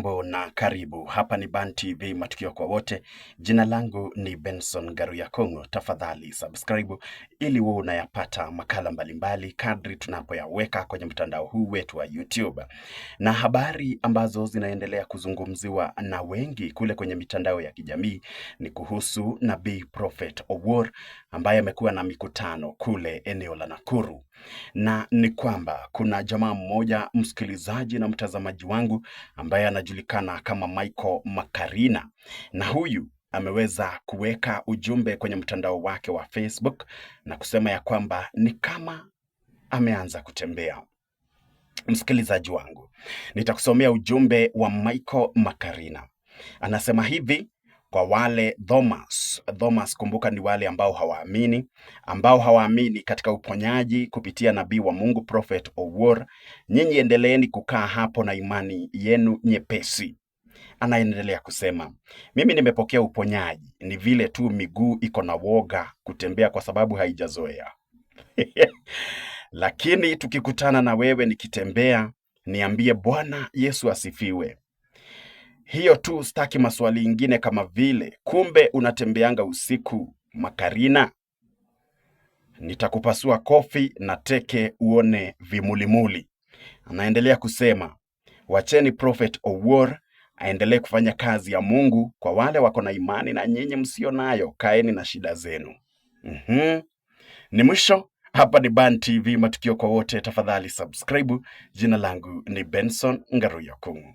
Hujambo na karibu. Hapa ni Ban TV, matukio kwa wote. Jina langu ni Benson Ngaruya Kongo. Tafadhali subscribe ili wewe unayapata makala mbalimbali kadri tunapoyaweka kwenye mtandao huu wetu wa YouTube. Na habari ambazo zinaendelea kuzungumziwa na wengi kule kwenye mitandao ya kijamii ni kuhusu Nabii Prophet Owuor ambaye amekuwa na mikutano kule eneo la Nakuru, na ni kwamba kuna jamaa mmoja msikilizaji na mtazamaji wangu ambaye anajulikana kama Michael Makarina, na huyu ameweza kuweka ujumbe kwenye mtandao wake wa Facebook na kusema ya kwamba ni kama ameanza kutembea. Msikilizaji wangu, nitakusomea ujumbe wa Michael Makarina. Anasema hivi: kwa wale Thomas, Thomas, kumbuka ni wale ambao hawaamini katika uponyaji kupitia nabii wa Mungu Prophet Owuor, nyinyi endeleeni kukaa hapo na imani yenu nyepesi. Anaendelea kusema, mimi nimepokea uponyaji, ni vile tu miguu iko na woga kutembea kwa sababu haijazoea. Lakini tukikutana na wewe nikitembea, niambie Bwana Yesu asifiwe. Hiyo tu, sitaki maswali ingine kama vile kumbe unatembeanga usiku Makarina? Nitakupasua kofi na teke uone vimulimuli. Anaendelea kusema wacheni Prophet Owuor aendelee kufanya kazi ya Mungu kwa wale wako na imani na nyinyi msio nayo, kaeni na shida zenu. Ni mwisho hapa ni Ban TV, matukio kwa wote. Tafadhali subscribe. Jina langu ni Benson Ngaruya Kung'u.